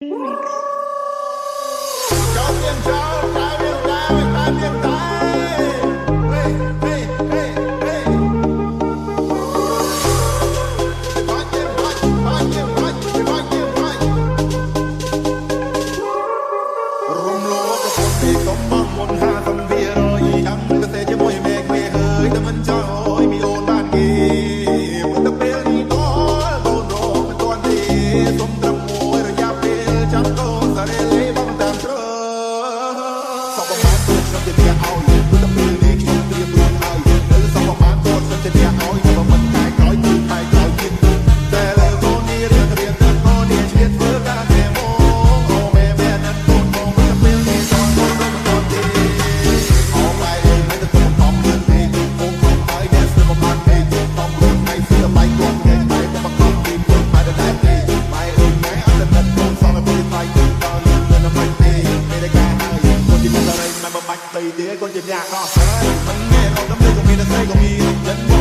Remix. ចោលមានចោលតែមានតែតែមានតែហេហេហេហេបាច់បាច់បាច់បាច់បាច់បាច់រំលោភប្រពន្ធពីសុំមកមុនហាសំវារយអង្គសេជាមួយមេឃមេហើយតែមិនចោយមីអូនបានគេ ព្រោះតែពេលនេះតកូនរកមិនទាន់ទេ សុំត្រឹមមួយរយៈពេល ចាំកូនសារ៉េលេបងតាមត្រសពប្រមាណទូខ្ញុំជាអ្នកឲ្យ ព្រោះតែពេលនេះខ្ញុំត្រៀមរួចហើយ នៅសពប្រមាណទូខ្ញុំជាអ្នកឲ្យ តែមិនខែក្រោយគឺខែក្រោយទៀត តែលើកូននេះរៀនរៀនទៅ កូននេះឆ្លៀតធ្វើការតែមក អូម៉ែម៉ែណាត់កូនបង ព្រោះតែពេលនេះតកូនរកមិនទាន់ទេ អូម៉ែអើយមិនទៅកុំខំលឿនពេក អូខំហើយអ្នកស្ទើរប្រមាណពេក ខំលឿនថ្ងៃស្ទើរបាយគាត់គេបែបមកខំពីព្រោះបែរតែទេ ម៉ែអើយម៉ែអត់តែកូនសល់ឲ្យថ្លៃដល់លឿនលឿនមិនទេ មេរកាហើយកូនជាអ្នករីម៉ែមិនបាច់ដីទេ កូនជាអ្នកដោះស្រាយមិនមែនអត់ដើម្បីក៏មានតែស្រីក៏មានចិន